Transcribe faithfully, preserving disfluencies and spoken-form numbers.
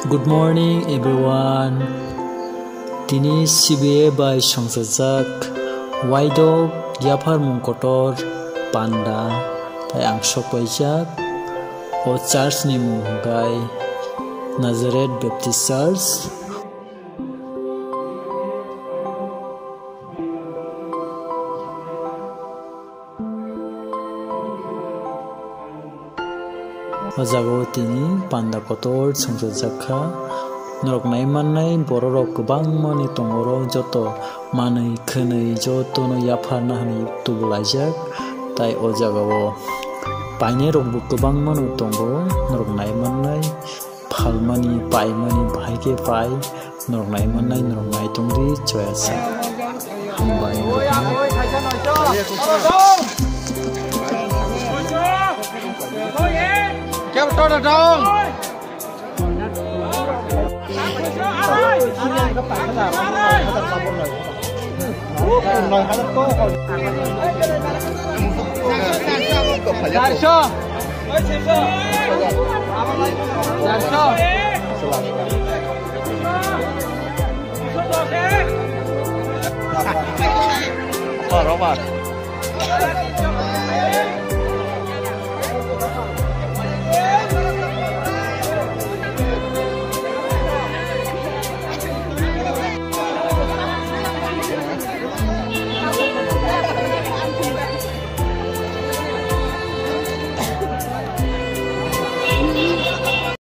Good morning, everyone. Tini C B A bai songchajak waidok yapharmung kotor panda tai ang sokpaijak. O church ni mung hwnkhe Nazareth Baptist Church. O jaga o tini panda kotor songchajak kha. Norok nai mannai bororok kwbangmani tongo, oro joto manwi khwnwi jotono yapharna hwnwi tubulaijak. Tai o jaga o painairokbo kwbangmano tongo, norok nai mannai. Phalmani, paimani, bahai khe pai, norok nai mannai, norok nai tongdi, choya sa. Hambai norokno. Charso. Charso. Robert.